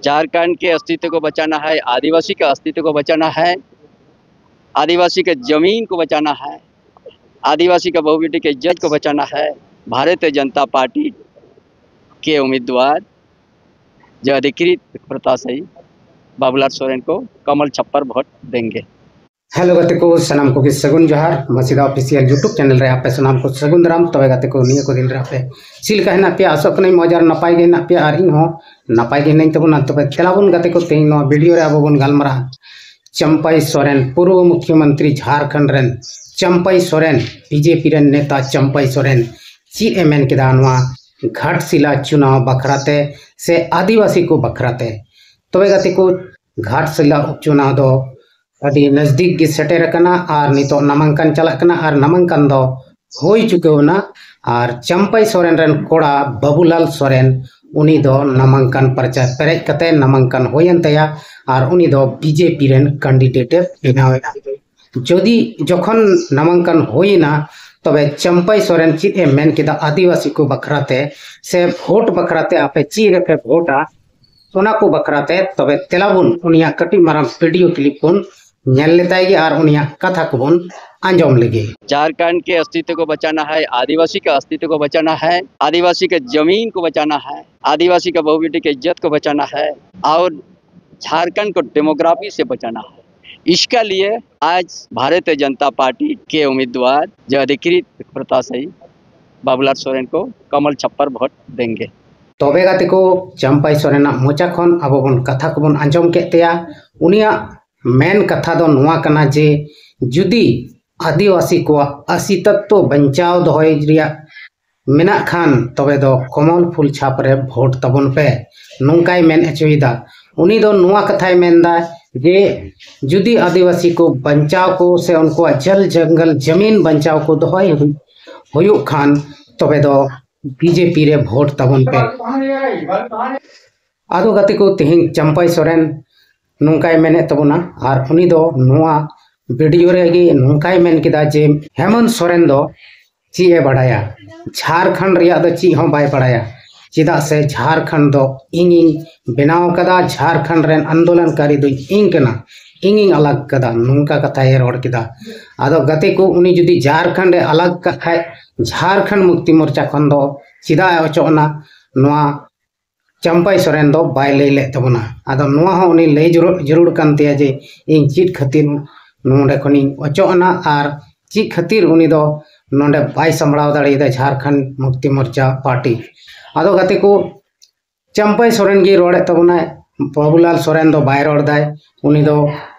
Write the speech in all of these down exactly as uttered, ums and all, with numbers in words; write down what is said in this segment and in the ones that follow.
झारखंड के अस्तित्व को बचाना है, आदिवासी का अस्तित्व को बचाना है, आदिवासी का जमीन को बचाना है, आदिवासी का बहु बेटी के इज्जत को बचाना है, भारतीय जनता पार्टी के उम्मीदवार जो अधिकृत प्रत्याशी बाबूलाल सोरेन को कमल छप्पर वोट देंगे। ᱦᱮᱞᱳ ᱜᱟᱛᱮ ᱠᱚ, ᱥᱟᱱᱟᱢ ᱠᱚᱜᱮ ᱥᱟᱹᱜᱩᱱ ᱡᱚᱦᱟᱨ᱾ ᱢᱟᱹᱥᱤᱫᱟ ᱚᱯᱷᱤᱥᱤᱭᱟᱞ YouTube ᱪᱮᱱᱮᱞ ᱨᱮ ᱟᱯᱮ ᱥᱟᱱᱟᱢ ᱠᱚ ᱥᱟᱹᱜᱩᱱ ᱫᱟᱨᱟᱢ᱾ ᱛᱚᱵᱮ ᱜᱟᱛᱮ ᱠᱚ, ᱱᱤᱭᱟᱹ ᱠᱚ ᱫᱤᱱ ᱨᱮ ᱟᱯᱮ ᱪᱮᱫ ᱞᱮᱠᱟ ᱦᱮᱱᱟᱜ ᱯᱮᱭᱟ? ᱟᱥᱚᱜ ᱠᱟᱹᱱᱟᱹᱧ ᱢᱚᱡᱽ ᱟᱨ ᱱᱟᱯᱟᱭ ᱜᱮ ᱦᱮᱱᱟᱜ ᱯᱮᱭᱟ, ᱟᱨ ᱤᱧ ᱦᱚᱸ ᱱᱟᱯᱟᱭ ᱜᱮ ᱦᱮᱱᱟᱹᱧ ᱛᱟᱵᱚᱱᱟ᱾ ᱛᱚᱵᱮ ᱫᱮᱞᱟ ᱵᱚᱱ ᱜᱟᱛᱮ ᱠᱚ, ᱛᱮᱦᱮᱧ ᱱᱚᱣᱟ ᱵᱷᱤᱰᱤᱭᱳ ᱨᱮ ᱟᱵᱚ ᱵᱚᱱ ᱜᱟᱞᱢᱟᱨᱟᱜᱼᱟ ᱪᱟᱢᱯᱟᱭ ᱥᱚᱨᱮᱱ, ᱯᱩᱨᱵᱚ ᱢᱩᱠᱷᱭᱚᱢᱚᱱᱛᱨᱤ ᱡᱷᱟᱲᱠᱷᱚᱸᱰ ᱨᱮᱱ ᱪᱟᱢᱯᱟᱭ ᱥᱚᱨᱮᱱ, ᱵᱤᱡᱮᱯᱤ ᱨᱮᱱ ᱱᱮᱛᱟ ᱪᱟᱢᱯᱟᱭ ᱥᱚᱨᱮᱱ ᱪᱮᱫ ᱮ ᱢᱮᱱ ᱠᱮᱫᱟ ᱱᱚᱣᱟ ᱜᱷᱟᱴᱥᱤᱞᱟ ᱪᱩᱱᱟᱣ ᱵᱟᱠᱷᱨᱟᱛᱮ ᱥᱮ ᱟᱹᱫᱤᱵᱟᱹᱥᱤ ᱠᱚ ᱵᱟᱠᱷᱨᱟᱛᱮ᱾ ᱛᱚᱵᱮ ᱜᱟᱛᱮ ᱠᱚ, ᱜᱷᱟᱴᱥᱤᱞᱟ ᱩᱯᱪᱩᱱᱟᱣ ᱫᱚ ᱟᱹᱰᱤ ᱱᱟᱡᱽᱫᱤᱠ ᱜᱮ ᱥᱮᱴᱮᱨ ᱟᱠᱟᱱᱟ ᱟᱨ ᱱᱤᱛᱚᱜ ᱱᱟᱢᱟᱝᱠᱟᱱ ᱪᱟᱞᱟᱜ ᱠᱟᱱᱟ ᱟᱨ ᱱᱟᱢᱟᱝᱠᱟᱱ ᱫᱚ ᱦᱩᱭ ᱪᱩᱠᱟᱹᱣ ᱮᱱᱟ᱾ ᱟᱨ ᱪᱟᱢᱯᱟᱭ ᱥᱚᱨᱮᱱ ᱨᱮᱱ ᱠᱚᱲᱟ ᱵᱟᱵᱩᱞᱟᱞ ᱥᱚᱨᱮᱱ, ᱩᱱᱤ ᱫᱚ ᱱᱟᱢᱟᱝᱠᱟᱱ ᱯᱟᱨᱪᱟ ᱯᱮᱨᱮᱡ ᱠᱟᱛᱮ ᱱᱟᱢᱟᱝᱠᱟᱱ ᱦᱩᱭᱮᱱ ᱛᱟᱭᱟ ᱟᱨ ᱩᱱᱤ ᱫᱚ ᱵᱤᱡᱮᱯᱤ ᱨᱮᱱ ᱠᱮᱱᱰᱤᱰᱮᱴ ᱮ ᱵᱮᱱᱟᱣ ᱮᱱᱟ᱾ ᱡᱩᱫᱤ ᱡᱚᱠᱷᱚᱱ ᱱᱟᱢᱟᱝᱠᱟᱱ ᱦᱩᱭᱮᱱᱟ, ᱛᱚᱵᱮ ᱪᱟᱢᱯᱟᱭ ᱥᱚᱨᱮᱱ ᱪᱮᱫ ᱮ ᱢᱮᱱ ᱠᱮᱫᱟ ᱟᱹᱫᱤᱵᱟᱹᱥᱤ ᱠᱚ ᱵᱟᱠᱷᱨᱟᱛᱮ ᱥᱮ ᱵᱷᱳᱴ ᱵᱟᱠᱷᱨᱟᱛᱮ, ᱟᱯᱮ ᱪᱮᱫ ᱨᱮᱯᱮ ᱵᱷᱳᱴᱟ, ᱚᱱᱟ ᱠᱚ ᱵᱟᱠᱷᱨᱟᱛᱮ᱾ ᱛᱚᱵᱮ ᱫᱮᱞᱟ ᱵᱚᱱ ᱩᱱᱤᱭᱟᱜ ᱠᱟᱹᱴᱤᱡ ᱢᱟᱨᱟᱝ ᱵᱷᱤᱰᱤᱭᱳ ᱠᱞᱤᱯ ᱵᱚᱱ ᱧᱮᱞ ᱞᱮᱛᱟᱭ ᱜᱮ ᱟᱨ ᱩᱱᱤᱭᱟᱜ ᱠᱟᱛᱷᱟ ᱠᱚᱵᱚᱱ ᱟᱸᱡᱚᱢ ᱞᱮᱜᱮ᱾ झारखंड के अस्तित्व को बचाना है, आदिवासी का अस्तित्व को बचाना है, आदिवासी का जमीन को बचाना है, आदिवासी का बहु बेटी की इज्जत को बचाना है और झारखंड को डेमोग्राफी से बचाना है। इसके लिए आज भारतीय जनता पार्टी के उम्मीदवार जो अधिकृत प्रत्याशी बाबूलाल सोरेन को कमल छप्पर वोट देंगे। ᱛᱚᱵᱮ ᱜᱟᱛᱮ ᱠᱚ, ᱪᱟᱢᱯᱟᱭ ᱥᱚᱨᱮᱱᱟᱜ ᱢᱚᱪᱟ ᱠᱷᱚᱱ ᱟᱵᱚ ᱵᱚᱱ ᱠᱟᱛᱷᱟ ᱠᱚᱵᱚᱱ ᱟᱸᱡᱚᱢ ᱠᱮᱫ ᱛᱟᱭᱟ᱾ ᱩᱱᱤᱭᱟᱜ ᱢᱮᱱ ᱠᱟᱛᱷᱟ ᱫᱚ ᱱᱚᱣᱟ ᱠᱟᱱᱟ ᱡᱮ ᱡᱩᱫᱤ ᱟᱹᱫᱤᱵᱟᱹᱥᱤ ᱠᱚᱣᱟᱜ ᱚᱥᱤᱛᱚᱛᱛᱚ ᱵᱟᱧᱪᱟᱣ ᱫᱚᱦᱚᱭ ᱨᱮᱭᱟᱜ ᱢᱮᱱᱟᱜ ᱠᱷᱟᱱ, ᱛᱚᱵᱮ ᱫᱚ ᱠᱚᱢᱚᱞ ᱯᱷᱩᱞ ᱪᱷᱟᱯ ᱨᱮ ᱵᱷᱳᱴ ᱛᱟᱵᱚᱱ ᱯᱮ, ᱱᱚᱝᱠᱟᱭ ᱢᱮᱱ ᱦᱚᱪᱚᱭᱮᱫᱟ᱾ ᱩᱱᱤ ᱫᱚ ᱱᱚᱣᱟ ᱠᱟᱛᱷᱟᱭ ᱢᱮᱱᱫᱟ ᱡᱮ ᱡᱩᱫᱤ ᱟᱹᱫᱤᱵᱟᱹᱥᱤ ᱠᱚ ᱵᱟᱧᱪᱟᱣ ᱠᱚ ᱥᱮ ᱩᱱᱠᱩᱣᱟᱜ ᱡᱚᱞ ᱡᱚᱝᱜᱚᱞ ᱡᱟᱢᱤᱱ ᱵᱟᱧᱪᱟᱣ ᱠᱚ ᱫᱚᱦᱚᱭ ᱦᱩᱭᱩᱜ ᱠᱷᱟᱱ, ᱛᱚᱵᱮ ᱫᱚ ᱵᱤᱡᱮᱯᱤ ᱨᱮ ᱵᱷᱳᱴ ᱛᱟᱵᱚᱱ ᱯᱮ᱾ ᱟᱫᱚ ᱜᱟᱛᱮ ᱠᱚ, ᱛᱮᱦᱮᱧ ᱪᱟᱢᱯᱟᱭ ᱥᱚᱨᱮᱱ ᱱᱚᱝᱠᱟᱭ ᱢᱮᱱᱮᱫ ᱛᱟᱵᱚᱱᱟ, ᱟᱨ ᱩᱱᱤ ᱫᱚ ᱱᱚᱣᱟ ᱵᱷᱤᱰᱤᱭᱳ ᱨᱮᱜᱮ ᱱᱚᱝᱠᱟᱭ ᱢᱮᱱ ᱠᱮᱫᱟ ᱡᱮ ᱦᱮᱢᱚᱱᱛ ᱥᱚᱨᱮᱱ ᱫᱚ ᱪᱮᱫ ᱮ ᱵᱟᱲᱟᱭᱟ, ᱡᱷᱟᱲᱠᱷᱚᱸᱰ ᱨᱮᱭᱟᱜ ᱫᱚ ᱪᱮᱫ ᱦᱚᱸ ᱵᱟᱭ ᱵᱟᱲᱟᱭᱟ᱾ ᱪᱮᱫᱟᱜ ᱥᱮ ᱡᱷᱟᱲᱠᱷᱚᱸᱰ ᱫᱚ ᱤᱧᱤᱧ ᱵᱮᱱᱟᱣ ᱠᱟᱫᱟ, ᱡᱷᱟᱲᱠᱷᱚᱸᱰ ᱨᱮᱱ ᱟᱱᱫᱳᱞᱚᱱᱠᱟᱨᱤ ᱫᱚ ᱤᱧ ᱠᱟᱱᱟ, ᱤᱧᱤᱧ ᱟᱞᱟᱜᱽ ᱠᱟᱫᱟ, ᱱᱚᱝᱠᱟ ᱠᱟᱛᱷᱟᱭ ᱨᱚᱲ ᱠᱮᱫᱟ᱾ ᱟᱫᱚ ᱜᱟᱛᱮ ᱠᱚ, ᱩᱱᱤ ᱡᱩᱫᱤ ᱡᱷᱟᱲᱠᱷᱚᱸᱰ ᱮ ᱟᱞᱟᱜᱽ ᱠᱟᱜ ᱠᱷᱟᱡ, ᱡᱷᱟᱲᱠᱷᱚᱸᱰ ᱢᱩᱠᱛᱤ ᱢᱳᱨᱪᱟ ᱠᱷᱚᱱ ᱫᱚ ᱪᱮᱫᱟᱜ ᱮ ᱚᱪᱚᱜ ᱮᱱᱟ, ᱱᱚᱣᱟ ᱪᱟᱢᱯᱟᱭ ᱥᱚᱨᱮᱱ ᱫᱚ ᱵᱟᱭ ᱞᱟᱹᱭ ᱞᱮᱫ ᱛᱟᱵᱚᱱᱟ᱾ ᱟᱫᱚ ᱱᱚᱣᱟ ᱦᱚᱸ ᱩᱱᱤ ᱞᱟᱹᱭ ᱡᱟᱹᱨᱩᱲ, ᱡᱟᱹᱨᱩᱲ ᱠᱟᱱ ᱛᱟᱭᱟ ᱡᱮ ᱤᱧ ᱪᱮᱫ ᱠᱷᱟᱹᱛᱤᱨ ᱱᱚᱰᱮ ᱠᱷᱚᱱᱤᱧ ᱚᱪᱚᱜ ᱮᱱᱟ ᱟᱨ ᱪᱮᱫ ᱠᱷᱟᱹᱛᱤᱨ ᱩᱱᱤ ᱫᱚ ᱱᱚᱰᱮ ᱵᱟᱭ ᱥᱟᱢᱵᱲᱟᱣ ᱫᱟᱲᱮᱭᱟᱫᱟ ᱡᱷᱟᱲᱠᱷᱚᱸᱰ ᱢᱩᱠᱛᱤ ᱢᱳᱨᱪᱟ ᱯᱟᱨᱴᱤ᱾ ᱟᱫᱚ ᱜᱟᱛᱮ ᱠᱚ, ᱪᱟᱢᱯᱟᱭ ᱥᱚᱨᱮᱱ ᱜᱮ ᱨᱚᱲᱮᱫ ᱛᱟᱵᱚᱱᱟᱭ, ᱵᱟᱹᱵᱩᱞᱟᱞ ᱥᱚᱨᱮᱱ ᱫᱚ ᱵᱟᱭ ᱨᱚᱲ ᱫᱟᱭ᱾ ᱩᱱᱤ ᱫᱚ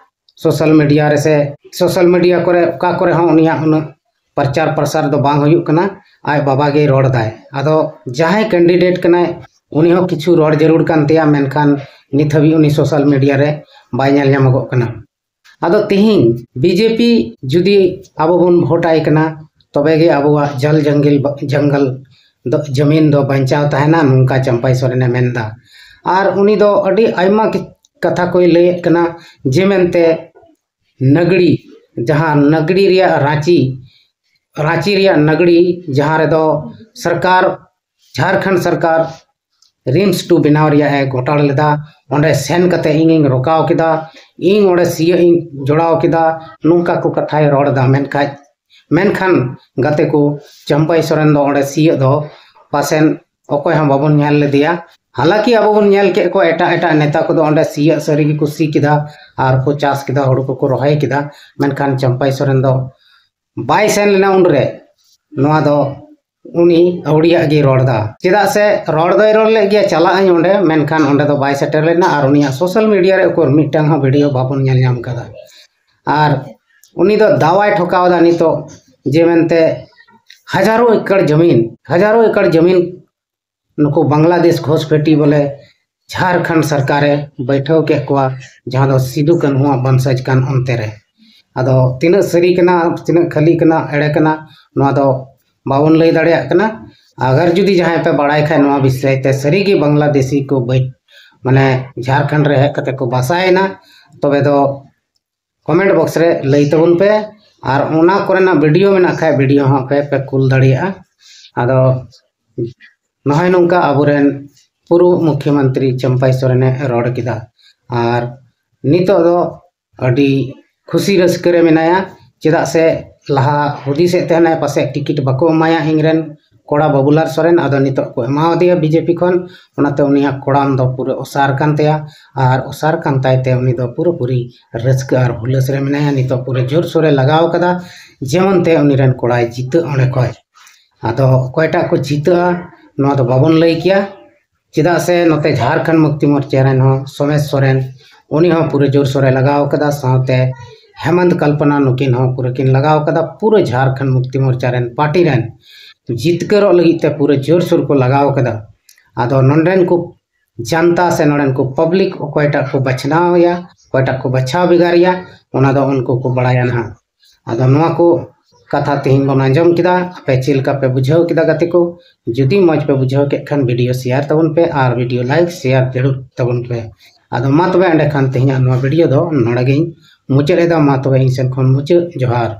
ᱥᱳᱥᱟᱞ ᱢᱤᱰᱤᱭᱟ ᱨᱮ ᱥᱮ ᱥᱳᱥᱟᱞ ᱢᱤᱰᱤᱭᱟ ᱠᱚᱨᱮ ᱚᱠᱟ ᱠᱚᱨᱮ ᱦᱚᱸ ᱩᱱᱤᱭᱟᱜ ᱩᱱᱟᱹᱜ ᱯᱨᱚᱪᱟᱨ ᱯᱨᱚᱥᱟᱨ ᱫᱚ ᱵᱟᱝ ᱦᱩᱭᱩᱜ ᱠᱟᱱᱟ᱾ ᱟᱡ ᱵᱟᱵᱟ ᱜᱮᱭ ᱨᱚᱲ ᱫᱟᱭ᱾ ᱟᱫᱚ ᱡᱟᱦᱟᱸᱭ ᱠᱮᱱᱰᱤᱰᱮᱴ ᱠᱟᱱᱟᱭ, ᱩᱱᱤ ᱦᱚᱸ ᱠᱤᱪᱷᱩ ᱨᱚᱲ ᱡᱟᱹᱨᱩᱲ ᱠᱟᱱ ᱛᱟᱭᱟ, ᱢᱮᱱᱠᱷᱟᱱ ᱱᱤᱛ ᱦᱟᱹᱵᱤᱡ ᱩᱱᱤ ᱥᱳᱥᱟᱞ ᱢᱤᱰᱤᱭᱟ ᱨᱮ ᱵᱟᱭ ᱧᱮᱞ ᱧᱟᱢᱚᱜᱚᱜ ᱠᱟᱱᱟ᱾ ᱟᱫᱚ ᱛᱤᱦᱤᱧ ᱵᱤᱡᱮᱯᱤ ᱡᱩᱫᱤ ᱟᱵᱚ ᱵᱚᱱ ᱵᱷᱳᱴ ᱟᱭ ᱠᱟᱱᱟ, ᱛᱚᱵᱮ ᱜᱮ ᱟᱵᱚᱣᱟᱜ ᱡᱚᱞ ᱡᱚᱝᱜᱚᱞ, ᱡᱚᱝᱜᱚᱞ ᱫᱚ, ᱡᱚᱢᱤᱱ ᱫᱚ ᱵᱟᱧᱪᱟᱣ ᱛᱟᱦᱮᱱᱟ, ᱱᱚᱝᱠᱟ ᱪᱟᱢᱯᱟᱭ ᱥᱚᱨᱮᱱᱮ ᱢᱮᱱᱫᱟ᱾ ᱟᱨ ᱩᱱᱤ ᱫᱚ ᱟᱹᱰᱤ ᱟᱭᱢᱟ ᱠᱤ-, ᱠᱟᱛᱷᱟ ᱠᱚᱭ ᱞᱟᱹᱭᱮᱫ ᱠᱟᱱᱟ, ᱡᱮ ᱢᱮᱱᱛᱮ ᱱᱟᱜᱽᱲᱤ, ᱡᱟᱦᱟᱸ ᱱᱟᱜᱽᱲᱤ ᱨᱮᱭᱟᱜ ᱨᱟᱸᱪᱤ, ᱨᱟᱸᱪᱤ ᱨᱮᱭᱟᱜ ᱱᱟᱜᱽᱲᱤ, ᱡᱟᱦᱟᱸ ᱨᱮᱫᱚ ᱥᱚᱨᱠᱟᱨ, ᱡᱷᱟᱲᱠᱷᱚᱸᱰ ᱥᱚᱨᱠᱟᱨ ᱨᱤᱢᱥ ᱴᱩ ᱵᱮᱱᱟᱣ ᱨᱮᱭᱟᱜ ᱮ ᱜᱚᱴᱟᱲ ᱞᱮᱫᱟ, ᱚᱸᱰᱮ ᱥᱮᱱ ᱠᱟᱛᱮ ᱤᱧᱤᱧ ᱨᱚᱠᱟᱣ ᱠᱮᱫᱟ, ᱤᱧ ᱚᱸᱰᱮ ᱥᱤᱭᱳᱜ ᱤᱧ ᱡᱚᱲᱟᱣ ᱠᱮᱫᱟ, ᱱᱚᱝᱠᱟ ᱠᱚ ᱠᱟᱛᱷᱟᱭ ᱨᱚᱲ ᱮᱫᱟ᱾ ᱢᱮᱱᱠᱷᱟᱱ, ᱢᱮᱱᱠᱷᱟᱱ ᱜᱟᱛᱮ ᱠᱚ, ᱪᱟᱢᱯᱟᱭ ᱥᱚᱨᱮᱱ ᱫᱚ ᱚᱸᱰᱮ ᱥᱤᱭᱳᱜ ᱫᱚ ᱯᱟᱥᱮᱱ ᱚᱠᱚᱭ ᱦᱚᱸ ᱵᱟᱵᱚᱱ ᱧᱮᱞ ᱞᱮᱫᱮᱭᱟ᱾ ᱦᱟᱞᱟᱠᱤ ᱟᱵᱚ ᱵᱚᱱ ᱧᱮᱞ ᱠᱮᱫ ᱠᱚᱣᱟ ᱮᱴᱟᱜ ᱮᱴᱟᱜ ᱱᱮᱛᱟ ᱠᱚᱫᱚ ᱚᱸᱰᱮ ᱥᱤᱭᱳᱜ ᱥᱟᱹᱨᱤ ᱜᱮᱠᱚ ᱥᱤ ᱠᱮᱫᱟ ᱟᱨ ᱠᱚ ᱪᱟᱥ ᱠᱮᱫᱟ, ᱦᱩᱲᱩ ᱠᱚᱠᱚ ᱨᱚᱦᱚᱭ ᱠᱮᱫᱟ, ᱢᱮᱱᱠᱷᱟᱱ ᱪᱟᱢᱯᱟᱭ ᱥᱚᱨᱮᱱ ᱫᱚ ᱵᱟᱭ ᱥᱮᱱ ᱞᱮᱱᱟ ᱩᱱᱨᱮ᱾ ᱱᱚᱣᱟ ᱫᱚ ᱩᱱᱤ ᱟᱹᱣᱲᱤᱭᱟᱜ ᱜᱮᱭ ᱨᱚᱲ ᱮᱫᱟ᱾ ᱪᱮᱫᱟᱜ ᱥᱮ ᱨᱚᱲ ᱫᱚᱭ ᱨᱚᱲ ᱞᱮᱫ ᱜᱮᱭᱟ, ᱪᱟᱞᱟᱜ ᱟᱹᱧ ᱚᱸᱰᱮ, ᱢᱮᱱᱠᱷᱟᱱ ᱚᱸᱰᱮ ᱫᱚ ᱵᱟᱭ ᱥᱮᱴᱮᱨ ᱞᱮᱱᱟ ᱟᱨ ᱩᱱᱤᱭᱟᱜ ᱥᱳᱥᱟᱞ ᱢᱤᱰᱤᱭᱟ ᱨᱮ ᱩᱠᱩᱨ ᱢᱤᱫᱴᱟᱝ ᱦᱚᱸ ᱵᱷᱤᱰᱤᱭᱳ ᱵᱟᱵᱚᱱ ᱧᱮᱞ ᱧᱟᱢ ᱠᱟᱫᱟ᱾ ᱟᱨ ᱩᱱᱤ ᱫᱚ ᱫᱟᱣᱟᱭ ᱴᱷᱚᱠᱟᱣ ᱮᱫᱟ ᱱᱤᱛᱚᱜ, ᱡᱮ ᱢᱮᱱᱛᱮ ᱦᱟᱡᱟᱨᱚ ᱮᱠᱚᱨ ᱡᱚᱢᱤᱱ, ᱦᱟᱡᱟᱨᱚ ᱮᱠᱚᱨ ᱡᱚᱢᱤᱱ ᱱᱩᱠᱩ ᱵᱟᱝᱞᱟᱫᱮᱥ ᱜᱷᱩᱥᱯᱮᱴᱤ ᱵᱚᱞᱮ ᱡᱷᱟᱲᱠᱷᱚᱸᱰ ᱥᱚᱨᱠᱟᱨᱮ ᱵᱟᱹᱭᱴᱷᱟᱹᱣ ᱠᱮᱫ ᱠᱚᱣᱟ, ᱡᱟᱦᱟᱸ ᱫᱚ ᱥᱤᱫᱩ ᱠᱟᱹᱱᱦᱩᱣᱟᱜ ᱵᱚᱝᱥᱚᱡᱽ ᱠᱟᱱ ᱚᱱᱛᱮ ᱨᱮ᱾ ᱟᱫᱚ ᱛᱤᱱᱟᱹᱜ ᱥᱟᱹᱨᱤ ᱠᱟᱱᱟ, ᱛᱤᱱᱟᱹᱜ ᱠᱷᱟᱹᱞᱤ ᱠᱟᱱᱟ, ᱮᱲᱮ ᱠᱟᱱᱟ, ᱱᱚᱣᱟ ᱫᱚ ᱵᱟᱵᱚᱱ ᱞᱟᱹᱭ ᱫᱟᱲᱮᱭᱟᱜ ᱠᱟᱱᱟ᱾ ᱟᱜᱟᱨ ᱡᱩᱫᱤ ᱡᱟᱦᱟᱸᱭ ᱯᱮ ᱵᱟᱲᱟᱭ ᱠᱷᱟᱡ ᱱᱚᱣᱟ ᱵᱤᱥᱚᱭ ᱛᱮ, ᱥᱟᱹᱨᱤ ᱜᱮ ᱵᱟᱝᱞᱟᱫᱮᱥᱤ ᱠᱚ ᱵᱟᱹᱭ-, ᱢᱟᱱᱮ ᱡᱷᱟᱲᱠᱷᱚᱸᱰ ᱨᱮ ᱦᱮᱡ ᱠᱟᱛᱮ ᱠᱚ ᱵᱟᱥᱟᱭᱮᱱᱟ, ᱛᱚᱵᱮ ᱫᱚ ᱠᱚᱢᱮᱱᱴ ᱵᱚᱠᱥ ᱨᱮ ᱞᱟᱹᱭ ᱛᱟᱵᱚᱱ ᱯᱮ᱾ ᱟᱨ ᱚᱱᱟ ᱠᱚᱨᱮᱱᱟᱜ ᱵᱷᱤᱰᱤᱭᱳ ᱢᱮᱱᱟᱜ ᱠᱷᱟᱡ, ᱵᱷᱤᱰᱤᱭᱳ ᱦᱚᱸ ᱯᱮ, ᱯᱮ ᱠᱩᱞ ᱫᱟᱲᱮᱭᱟᱜᱼᱟ᱾ ᱟᱫᱚ ᱱᱚᱜᱼᱚᱭ ᱱᱚᱝᱠᱟ ᱟᱵᱚᱨᱮᱱ ᱯᱩᱨᱩᱵ ᱢᱩᱠᱷᱭᱚᱢᱚᱱᱛᱨᱤ ᱪᱟᱢᱯᱟᱭ ᱥᱚᱨᱮᱱᱮ ᱨᱚᱲ ᱠᱮᱫᱟ᱾ ᱟᱨ ᱱᱤᱛᱚᱜ ᱫᱚ ᱟᱹᱰᱤ ᱠᱷᱩᱥᱤ ᱨᱟᱹᱥᱠᱟᱹ ᱨᱮ ᱢᱮᱱᱟᱭᱟ, ᱪᱮᱫᱟᱜ ᱥᱮ ᱞᱟᱦᱟ ᱦᱩᱫᱤᱥᱮᱫ ᱛᱟᱦᱮᱱᱟᱭ ᱯᱟᱥᱮᱡ ᱴᱤᱠᱤᱴ ᱵᱟᱠᱚ ᱮᱢᱟᱭᱟ ᱤᱧᱨᱮᱱ ᱠᱚᱲᱟ ᱵᱟᱵᱩᱞᱟᱞ ᱥᱚᱨᱮᱱ, ᱟᱫᱚ ᱱᱤᱛᱚᱜ ᱠᱚ ᱮᱢᱟᱣᱟᱫᱮᱭᱟ ᱵᱤᱡᱮᱯᱤ ᱠᱷᱚᱱ, ᱚᱱᱟᱛᱮ ᱩᱱᱤᱭᱟᱜ ᱠᱚᱲᱟᱢ ᱫᱚ ᱯᱩᱨᱟᱹ ᱚᱥᱟᱨ ᱠᱟᱱ ᱛᱟᱭᱟ᱾ ᱟᱨ ᱚᱥᱟᱨ ᱠᱟᱱ ᱛᱟᱭᱛᱮ ᱩᱱᱤ ᱫᱚ ᱯᱩᱨᱟᱹᱯᱩᱨᱤ ᱨᱟᱹᱥᱠᱟᱹ ᱟᱨ ᱦᱩᱞᱟᱹᱥ ᱨᱮ ᱢᱮᱱᱟᱭᱟ᱾ ᱱᱤᱛᱚᱜ ᱯᱩᱨᱟᱹ ᱡᱳᱨᱥᱳᱨᱮ ᱞᱟᱜᱟᱣ ᱠᱟᱫᱟ, ᱡᱮᱢᱚᱱ ᱛᱮ ᱩᱱᱤ ᱨᱮᱱ ᱠᱚᱲᱟᱭ ᱡᱤᱛᱟᱹᱜ ᱚᱸᱰᱮ ᱠᱷᱚᱱ᱾ ᱟᱫᱚ ᱚᱠᱚᱭᱴᱟᱜ ᱠᱚ ᱡᱤᱛᱟᱹᱜᱼᱟ, ᱱᱚᱣᱟ ᱫᱚ ᱵᱟᱵᱚᱱ ᱞᱟᱹᱭ ᱠᱮᱭᱟ, ᱪᱮᱫᱟᱜ ᱥᱮ ᱱᱚᱛᱮ ᱡᱷᱟᱲᱠᱷᱚᱸᱰ ᱢᱩᱠᱛᱤ ᱢᱳᱨᱪᱟ ᱨᱮᱱ ᱦᱚᱸ ᱥᱳᱢᱮᱥ ᱥᱚᱨᱮᱱ, ᱩᱱᱤ ᱦᱚᱸ ᱯᱩᱨᱟᱹ ᱡᱳᱨᱥᱳᱨᱮ ᱞᱟᱜᱟᱣ ᱠᱟᱫᱟ, ᱥᱟᱶᱛᱮ ᱦᱮᱢᱚᱱᱛ ᱠᱚᱞᱯᱚᱱᱟ, ᱱᱩᱠᱤᱱ ᱦᱚᱸ ᱯᱩᱨᱟᱹ ᱠᱤᱱ ᱞᱟᱜᱟᱣ ᱠᱟᱫᱟ᱾ ᱯᱩᱨᱟᱹ ᱡᱷᱟᱲᱠᱷᱚᱸᱰ ᱢᱩᱠᱛᱤ ᱢᱳᱨᱪᱟ ᱨᱮᱱ ᱯᱟᱨᱴᱤ ᱨᱮᱱ ᱡᱤᱛᱠᱟᱹᱨᱚᱜ ᱞᱟᱹᱜᱤᱫ ᱛᱮ ᱯᱩᱨᱟᱹ ᱡᱳᱨᱥᱳᱨ ᱠᱚ ᱞᱟᱜᱟᱣ ᱠᱟᱫᱟ᱾ ᱟᱫᱚ ᱱᱚᱰᱮᱱ ᱠᱚ ᱡᱟᱱᱛᱟ ᱥᱮ ᱱᱚᱰᱮᱱ ᱠᱚ ᱯᱟᱵᱽᱞᱤᱠ ᱚᱠᱚᱭᱴᱟᱜ ᱠᱚ ᱵᱟᱪᱷᱱᱟᱣ ᱮᱭᱟ, ᱚᱠᱚᱭᱴᱟᱜ ᱠᱚ ᱵᱟᱪᱷᱟᱣ ᱵᱷᱮᱜᱟᱨ ᱮᱭᱟ, ᱚᱱᱟ ᱫᱚ ᱩᱱᱠᱩ ᱠᱚ ᱵᱟᱲᱟᱭᱟ ᱱᱟᱦᱟᱜ᱾ ᱟᱫᱚ ᱱᱚᱣᱟ ᱠᱚ ᱠᱟᱛᱷᱟ ᱛᱮᱦᱮᱧ ᱵᱚᱱ ᱟᱸᱡᱚᱢ ᱠᱮᱫᱟ᱾ ᱟᱯᱮ ᱪᱮᱫ ᱞᱮᱠᱟ ᱯᱮ ᱵᱩᱡᱷᱟᱹᱣ ᱠᱮᱫᱟ ᱜᱟᱛᱮ ᱠᱚ? ᱡᱩᱫᱤ ᱢᱚᱡᱽ ᱯᱮ ᱵᱩᱡᱷᱟᱹᱣ ᱠᱮᱫ ᱠᱷᱟᱱ ᱵᱷᱤᱰᱤᱭᱳ ᱥᱮᱭᱟᱨ ᱛᱟᱵᱚᱱ ᱯᱮ ᱟᱨ ᱵᱷᱤᱰᱤᱭᱳ ᱞᱟᱭᱤᱠ ᱥᱮᱭᱟᱨ ᱡᱟᱹᱨᱩᱲ ᱛᱟᱵᱚᱱ ᱯᱮ᱾ ᱟᱫᱚ ᱢᱟ ᱛᱚᱵᱮ ᱮᱸᱰᱮᱠᱷᱟᱱ ᱛᱮᱦᱮᱧᱟᱜ ᱱᱚᱣᱟ ᱵᱷᱤᱰᱤᱭᱳ ᱫᱚ ᱱᱚᱰᱮ ᱜᱤᱧ ᱢᱩᱪᱟᱹᱫ ᱮᱫᱟ᱾ ᱢᱟ ᱛᱚᱵᱮ ᱤᱧ ᱥᱮᱱ ᱠᱷᱚᱱ ᱢᱩᱪᱟᱹᱫ ᱡᱚᱦᱟᱨ᱾